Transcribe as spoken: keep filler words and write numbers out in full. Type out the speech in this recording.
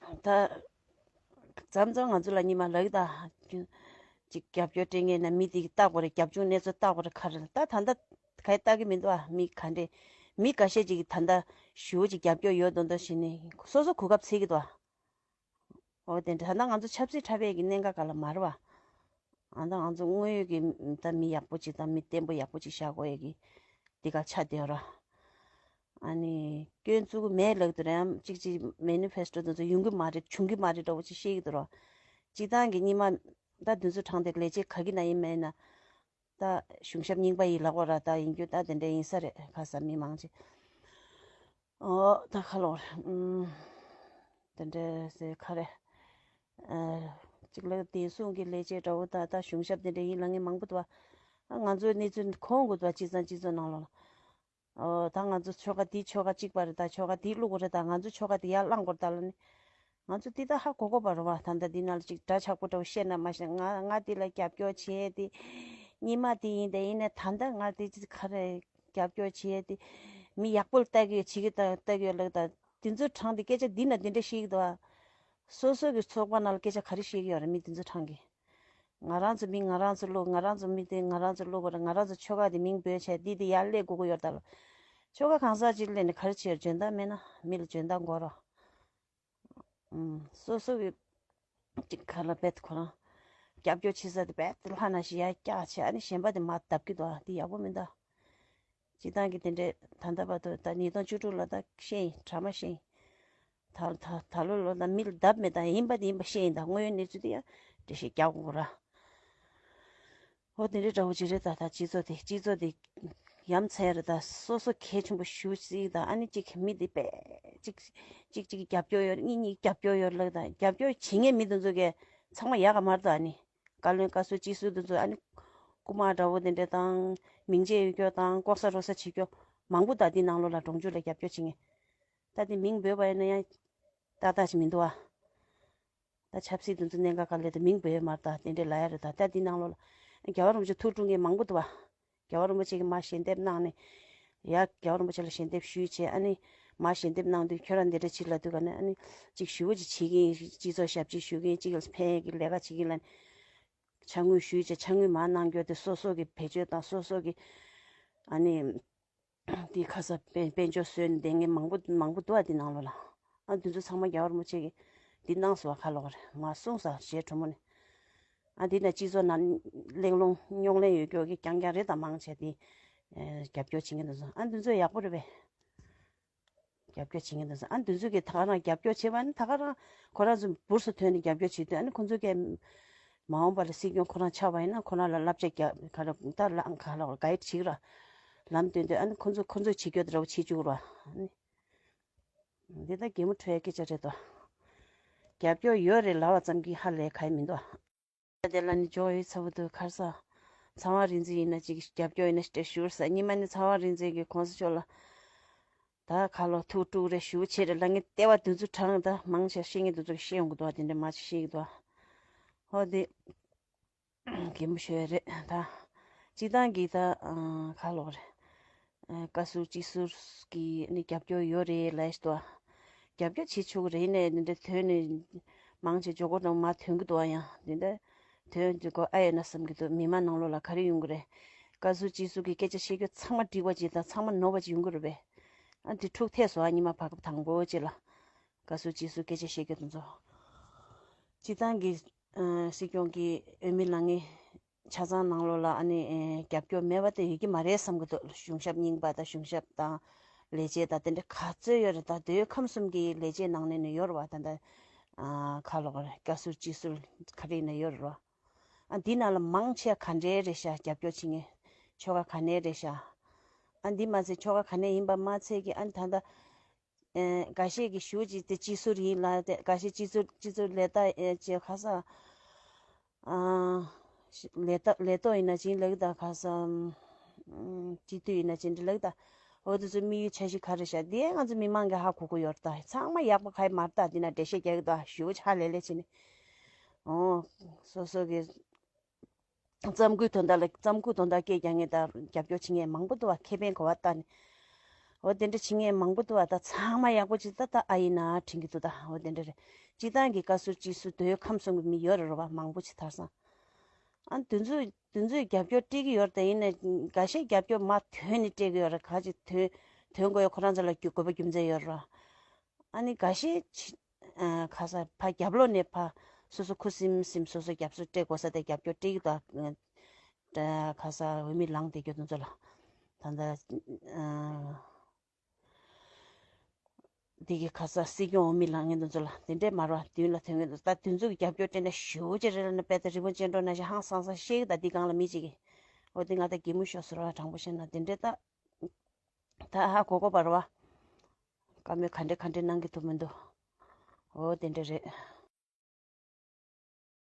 ད་མཚམས་མཚམས་ང་ཚོ་ལ་ཉི་མ་ལག་ད་ཅིག་རྒྱབ་སྐྱོར་སྤྲད་མཁན་ན་མི་དེ་ལྟ་དགོས་རེད། རྒྱབ་ལྗོངས་གནས་ཚུལ་ལྟ་དགོས་རེད། ག་རེ་ད་ད་ལྟ་ག་ལྟ་གི་མི་འདུག་ཨ། མི་ག་འདྲས་མི་འགའ་ཤས་ཅིག་ད་ལྟ་ཞུ་ཅིག་རྒྱབ་སྐྱོར་ཡོད་མདོག་མདོག་བྱས་ནས་སོ་སོ་གོ་སྐབས་འཚོལ་གི་འདུག་ཨ། འོ་དེ་འདྲ། ད་ལྟ་ང་ཚོ་ཆབ་སྲིད་འཁྲབ་པའི་གི་གནད་འགག་ག་ལ་མ་རེད་བ། ཨ་ད་ང་ཚོ་དངོས་ཡོད་ཀྱི་ད་མི་ཡག་པོ་ཅིག་དང་མི་བརྟན་པོ་ཡག་པོ་ཅིག་བཞག་དགོས་ཡ་གི་འདི་ག་ཆགས་བསྡད་ཡོད་ར། ཨ་ནི་སྐྱོན་བཙུགས་གི་མེད་ལབ་ཀྱི་འདུག་ར། ཡང་གཅིག་གཅིག་མེ་ནི་ཕེ་སི་ཊོ་དེ་ཚོ་ཡོང་གི་མ་རེད། བྱུང་གི་མ་རེད་འདྲ་བོ་ཅིག་བཤད་ཀྱི་འདུག་ར། སྤྱིར་བཏང་གི་སྔོན་མ་ད་དུས་ཚོད་གྲངས་དེ་ལས་བྱེད་ག་གི་ན་ཡིན་མེད་ན། ད་གཞུང་ཞབས་རྙིང་པ་ཡི་ལག་པ་ར་ད་ཡིན་རྒྱུ་ད་དེ་འདྲ་ཡིན་ས་རེད། ཁ་ས་མི་མང་ཆེ། ཨོ་ད་ཁ་ལོ་རེད། ཨུམ། དེ་འདྲ་ཟེར་ག་རེ། ཨ་གཅིག་ལ་བདེ་སྲུང་གི་ལས་བྱེད་འདྲ་བོ་ད་ད་གཞུང་ཞབས་དེ་འདྲ་ཡིན་ལབ་མཁན་མང་པོ་འདུག་བ། ཨ་ང་ཚོའི་གནས་ཚུལ་གོ་གི་འདུག་བ། སྤྱི་ཚང་སྤྱི་ཚོགས་ནང་ལོགས་ལ། ཨོ་ད་ང་ཚོ་ཆོལ་ཁ་འདི་ཆོལ་ཁ་གཅིག་པ་རེད། ད་ཆོལ་ཁ་འདི་བླུག་དགོས་རེད། ད་ང་ཚོ་ཆོལ་ཁ་འདི་ཡར་བསླང་དགོས་རེད། ད་ལ་ནི་ང་ཚོ་འདི་ད་ཧ་གོ་གོ་བ་རེད་བ། ད་ལྟ་འདི་ནང་ལ་ཅིག་འདྲ་ཆགས་པོ་འདྲ་བོ་བཤད་ན་མ་ཤེས། ང་ང་འདི་ལ་རྒྱབ་སྐྱོར་བྱེད་དེ་སྔོན་མ་འདི་ཡིན། དེ་ཡིན་ནས་ད་ལྟ་ང་འདི་ཅི་ག་རེ་རྒྱབ་སྐྱོར་བྱེད་དེ་མི་ཡག་པོ་ལ་ལྟ་གི་ཡོད། བྱེད་ཀྱི་ལྟ་ལྟ་གི་ཡོད་ལབ། ད་དེ་ཚོའི་གྲངས་དེ་སྐད་ཆ་འདི་ན་འདི་འདྲ་བཤད་ཀྱི་འདུག་བ། སོ་སོ་གི་ཚོགས་པ་ནང་ལ་སྐད་ཆ་ག་རེ་བཤད་ཀྱི་ཡོད་རེད། མི་དེ་ཚོ་གྲངས་ཀྱི། ང་རང་ཚོ་མི་ང་རང་ཚོ་བླུག་ང་རང་ཚོ་མི་དེ་ང་རང་ཚོ་བླུག་དགོས་རེད། ང་རང་ཚོ་ཆོལ་ཁ་དེ་མིང་འབོད་བྱས་འདི་དེ་ཡར་སླེབས་དགོས་ཀྱི་ཡོད། ད་ལ་ཆོལ་ཁ་གང་ཟག་ཅིག་སླེབས་ནས་ག་རེ་བྱེད། འཇོན་ཐང་མེད་ན་མི་ལ་འཇོན་ཐང་དགོས་རོགས། ཨུམ། སོ་སོ་གི་ཅིག་ག་ལ་རྦད་དེ་ཁོ་རང་རྒྱབ་སྐྱོར་བྱེད་ས་དེ་རྦད་དེ་ལྷ་ན་ཞིག་ཡར་བཀྱག་བྱས། ཨ་ནི་གཞན་པ་དེ་མར་བརྡབ་ཀྱི་འདུག་ཨ། དེ་ཡག་པོ་མི་འདུག་སྤྱིར་བཏང་གི་དེ་འདྲའི་ད་ལྟ་བར་དུ་ད་ཉིས་སྟོང་བཅུ་དྲུག་ལ་ད་ཤེས་ཡིན། གྲ་མ་ཤེས་ཡིན། ད་ད་ད་ལོ་ལོ་ད་མི་ལ་བརྡབ་མེད། ད་ཡིན་པ་དེ་ཡིན་པ་ཤེས་ཡིན། ད་དངོས་ཡོད་གནས་ཚུལ་དེ་ཡང་འགྲེལ་བཤད་རྒྱག་དགོས་ར། ཨོ་དེ་འདྲའི་འདྲ་བོ་ཅིག་རེད། ད་ད་སྤྱི་ཚོགས་དེ་སྤྱི་ཚོགས་དེ་ཡ་མཚན་རེད། ད་སོ་སོ་གལ་ཆེན་པོ་ཞེ་པོ་ཅིག་ད་ཨ་ནི་གཅིག་མི་དེ་པས་གཅིག་གཅིག་གཅིག་རྒྱབ་སྐྱོར་ཡོད་རེད། གཉིས་གཉིས་རྒྱབ་སྐྱོར་ཡོད་རེད་ལབ། ད་རྒྱབ་སྐྱོར་བྱེད་མཁན་མི་དེ་ཚོ་གས་ཚང་མ་ཡག་ག་མ་རེད། ད་ཨ་ནི་བཀའ་བློན་བཀའ་ཟུར་སྤྱི་ཟུར་དེ་ཚོ་ཨ་ནི་རྐུ་མ་འདྲ་བོ་དེ་འདྲ་དང་མིང་ཆད་ཡོད་སྐྱོར་དང་ལྐོག་ཟ་རོགས་ཟ་བྱེད་སྐྱོར་མང་པོ། ད་འདི་ནང་ལོགས་ལ་གྲོང་ཆོག་ལ་རྒྱབ་སྐྱོར་བྱེད་མཁན་ད་དེ་མིང་འབོད་པ་ཡིན་ན་ཡང་ཏག་ཏག་ཅིག་མི་འདུག་ཨ། ད་ཆབ་སྲིད་དེ་ཚོ་གནད་འགག་ག་ལེ་ད་མིང་འབོད་མ་རེད། ད་དེ་འདྲའི་ལབ་ཡ་རེད། ད་ད་འདི་ནང་ལོགས་ལ་རྒྱལ་བ་རིན་པོ་ཆེ་ཐུགས་དྲུང་མཁན་མང་པོ་འདུག་བ། རྒྱལ་བ་རིན་པོ་ཆེ་གིས་མར་ཞལ་འདེབས་གནང་ནས། ཡ་རྒྱལ་བ་རིན་པོ་ཆེ་ལ་ཞལ་འདེབས་ཞུས་བྱས། ཨ་ནི་མར་ཞལ་འདེབས་གནང་དུས་ཁྱོད་རང་འདི་འདྲ་ཅིག་ལབ་དུས་ག་ནས་ཨ་ནི་ཅིག་ཞུ་བ་ཅིག་བྱེད་ཀྱི་ཡིན། སྤྱི་ཚོགས་ཞབས་ཕྱི་ཞུ་གི་ཡིན། ཅིག་ལ་ཕན་ཡས་ཀྱི་ལས་ཀ་བྱེད་ཀྱི་ཡིན་ལབ་ནས་ཕྱག་དངུལ་ཞུས་བྱས། ཕྱག་དངུལ་མར་གནང་རྒྱུ་དེ་སོ་སོ་གི་བེད་སྤྱོད་དང་སོ་སོ་གི་ཨ་ནི། དེ་ཁ་ས་དཔལ་དཔལ་འབྱོར་བཟོས་ནས་བསྡད་མཁན་མང་པོ་མང་པོ་འདུག་ཨ། དེ་ནང་ལོགས་ལ། ཨ་འདི་ཚོ་ཚང་མ་རྒྱལ་བ་རིན་པོ་ཆེ་གིས་འདི་གནང་སོང་བ། ཁ་ལོག་རེད་མ་གསུངས་ས་ཞེས་གྲོ་མོ་ནས། ཨ་འདི་ན་སྤྱི་ཚོགས་ནང་གླེང་སློང་རྙོག་གླེང་ཡོད་སྐྱོ་གི་རྐྱང་རྐྱང་རེད། ད་མང་ཆེ་དེ་རྒྱབ་སྐྱོར་བྱེད་མཁན་འདུག་སོང་། ཨ་འདི་ཚོ་ཡག་པོ་རེད་པས། རྒྱབ་སྐྱོར་བྱེད་མཁན་འདུག་སོང་། ཨ་འདི་ཚོ་གིས་ད་ག་རང་རྒྱབ་སྐྱོར་བྱེད་པ་ནི་ད་ག་རང་ཁོ་རང་ཚོ་འབུར་སུ་ཐོན་ནས་རྒྱབ་སྐྱོར་བྱེད་དུས། ཨ་ནི་ཁོ་ཚོ་གིས་མ་འོངས་པ་ལ་སྲིད་སྐྱོང་ཁོ་རང་ཆགས་པ་ཡིན་ན་ཁོ་རང་ལ་བསླབ་བྱ་རྒྱག་ག་རེ་ད་ལ་ག་ལ་ག་ཡིར་བྱེད་ར་ལམ་སྟོན་དུས། ཨ་ནི་ཁོ་ཚོ་ཁོ་ཚོ་བྱེད་རྒྱུ་དེ་འདྲ་བོ་བྱེད་བཅུག་ར། ཨ་ནི་འདི་ད་གད་མོ་ཁྲོ་ཡའི་སྐད་ཆ་རེད་དོ། རྒྱབ་སྐྱོར་ཡོད་རེད་ལབ་པ་ཙམ་གྱིས་ཧ་ལས་ག་ཡེ་མི་འདུག་ཨ། དེ་ལ་ནི་ཇོ་ཡོད་ཚ་བོ་དུ་ཁར་ས། ཚངས་དབང་རིག་འཛིན་ཡིན་ན་ཅིག་རྒྱབ་སྐྱོར་ཡིན་ན་ཅིག་ཞུ་ས། ཉི་མ་ནི་ཚངས་དབང་རིག་འཛིན་གྱི་གོང་ས་མཆོག་ལ་ད་ཁ་ལོ་ཐུགས་དཀྲུགས་རེད་ཞུ་བྱེད་རེད་ལབ་མཁན་ལྟེ་བ་དུས་ཚོད་གྲངས་ད་མང་ཆེ་ཤེས་མཁན་དུས་ཚོད་ཤེས་ཡོང་གི་འདུག་བ། དེ་འདྲ་མ་ཆེ་ཤེས་ཀྱི་འདུག་བ། ཧོ་དེ་གད་མོ་ཤོར་རེད་ད། སྤྱི་བཏང་གི་ད་ཁ་ལོག་རེད། བཀའ་ཟུར་སྤྱི་ཟུར་གྱི་ནི་རྒྱབ་སྐྱོར་ཡོད་རེད་ལབ་ཤི་དོ། རྒྱབ་སྐྱོར་བྱེད་ཆོག་གི་རེད་ནས་འདི་འདྲ་ཐོན་ནས་མང་ཆེ་ཇོ་གོ་དང་མ་ཐོན་གི་འདུག་ཨ། ཡང་འདི་འདྲ་ཐོན་འདི་གོ་ཨ་ཡོད་ན་བསམ་གི་འདུག་མི་མང་ནང་ལོགས་ལ་ག་རེ་ཡོང་གི་རེད། བཀའ་ཟུར་སྤྱི་ཟུར་གྱི་སྐད་ཆ་བཤད་རྒྱུ་ཚང་མ་འགྲིག་པ་ཅིག་དང་ཚང་མ་ནོར་བ་ཅིག་ཡོང་གི་རེད་པས། ཨ་འདི་འཁྲུག་ཐེག་སོང་ཨ། ཉི་མ་བར་སྐབས་དང་པོ་ཅིག་ལ་བཀའ་ཟུར་སྤྱི་ཟུར་སྐད་ཆ་བཤད་རྒྱུ་དེ་ཚོ། སྤྱི་བཏང་གི་སྲིད་སྐྱོང་གི་འོས་མི་ལངས་ཆ་ཚང་ནང་ལོགས་ལ་ཨ་ནི་རྒྱབ་སྐྱོར་མེད་པ་དེ་ཡོད་ཀྱི་མ་རེད་བསམ་གི་འདུག་གཞུང་ཞབས་རྙིང་པ་དང་གཞུང་ཞབས་དང་ལས་བྱེད་དང་དེ་འདྲ་ག་ཚོད་ཡོད་རེད། ད་དེའི་ཁམས་གསུམ་གྱི་ལས་བྱེད་ནང་ནས་ནི་ཡོད་རེད་བ། ད་ལྟ་ཁ་ལོག་རེད། བཀའ་ཟུར་སྤྱི་ཟུར་ག་རེ་ཡིན་ན་ཡོད་རེད་བ། ཨ་འདི་ནང་ལ་མང་ཆེ་ག་འདྲའི་རེད་ཤག་རྒྱབ་སྐྱོར་བྱེད་མཁན་ཆོལ་ཁ་ག་ནས་རེད་ཤག་ཨ་འདི་མ་ཚད་ཆོལ་ཁ་ག་ནས་ཡིན་པ་མ་ཚད་ཀྱི་ཨ་ནི་ད་ལྟ། ཨེ་འགའ་ཤས་ཀྱིས་ཞུ་ཅིག་དེ་སྤྱི་ཟུར་ཡིན་ལ། དེ་འགའ་ཤས་སྤྱི་ཟུར་སྤྱི་ཟུར་ལས་ད་ཨེ་ཅེ་ཁ་ས། ཨ་ལས་ད་ལས་ཐོག་ཡིན་ན་ཅིན་ལེགས་ད་ཁ་ས། ཨམ་སྤྱི་འཐུས་ཡིན་ན་ཅིན་ལེགས་ད། འོ་དེ་ཚོ་དམིགས་ཡུལ་འཆར་གཞི་ག་རེ་བཞག་དེ་ང་ཚོ་མི་མང་གིས་ཧ་གོ་གི་ཡོད་རེད། ད་ཚང་མ་ཡག་པོ་ག་ཡེ་མ་རེད། ད་འདི་ན་འགྲེལ་བཤད་རྒྱག་གི་འདུག་ཞུ་ཆ་ལེ་ལེ་བྱས་ནས། འོ་སོ་སོ་གི་རྩོམ་སྐུའི་དོན་དག་ལ་རྩོམ་སྐུའི་དོན་དག་སྐད་རྒྱག་མཁན་དང་རྒྱབ་སྐྱོར་བྱེད་མཁན་མང་པོ་འདུག་བ། ཁེ་ཕན་གོ་བ་ལྟ་ནས། འོ་དེ་འདྲ་བྱེད་མཁན་མང་པོ་འདུག་བ། ད་ཚང་མ་ཡག་པོ་ཅིག་ད་ད་ཨ་ཡིན་ན་དྲན་གྱི་འདུག་ད་འོ་དེ་འདྲ་རེད། སྤྱི་བཏང་གི་བཀའ་ཟུར་སྤྱི་ཟུར་དོལ་ཁམས་གསུམ་གྱི་མི་ཡོད་རེད་རོ་བ། མང་པོ་ཅིག་ཐར་སོང་། ཨ་དེ་ཚོས་དེ་ཚོས་རྒྱབ་སྐྱོར་སྤྲད་ཀྱི་ཡོད་རེད། ད་ཡིན་ན་འགའ་ཤས་རྒྱབ་སྐྱོར་མ་དོན་ནས་སྤྲད་ཀྱི་ཡོད་རེད། ག་ཅིག་དོན་དོན་དགོས་ཡོད་ཁོ་རང་ཚོ་ལ་རྒྱུ་དགོས་པ་རྒྱུ་མཚན་ཡོད་རེད་རོ། ཨ་ནི་འགའ་ཤས་ཅི་ཨ་ཁ་ས་ཕ་རྒྱབ་ལོགས་ནས་ཕ་སོ་སོ་ཁུ་སིམ་སིམ་སོ་སོ་རྒྱབ་སྐྱོར་སྤྲད་དགོས་ས་དེ་རྒྱབ་སྐྱོར་སྤྲད་ཀྱི་འདུག་ཨ་ཁ་ས་འོས་མི་ལངས་བསྡད་རྒྱུ་དེ་ཚོ་ལ་ད་ལྟ་ཨ་འདི་གི་ཁ་ས་སྲིད་སྐྱོང་འོས་མི་ལངས་མཁན་དེ་ཚོ་ལ་དེ་འདྲས་མ་རེད་བ། མདུན་ལ་ཐོན་མཁན་དེ་ཚོ་ད་དེ་ཚོ་གི་རྒྱབ་སྐྱོར་སྤྲད་ན་ཞེ་པོ་ཅིག་རེད་ལབ་ན་དཔེ་ད་རི་བོ་ཅན་སྒྲོལ་ནང་བཞིན་ཧང་སང་སང་བཤད་ཀྱི་ད་འདི་སྒང་ལ་མི་གཅིག་གིས། འོ་དེ་ང་ད་གད་མོ་ཤོར་སོང་ར། དྲང་པོ་བཤད་ན་དེ་འདྲས་ད། ད་ཧ་གོ་གོ་བར་བ། བཀའ་མོལ་ག་འདྲ་ག་འདྲ་གནང་གི་ཐུབ་མི་འདུག་འོ་དེ་འདྲ་རེད།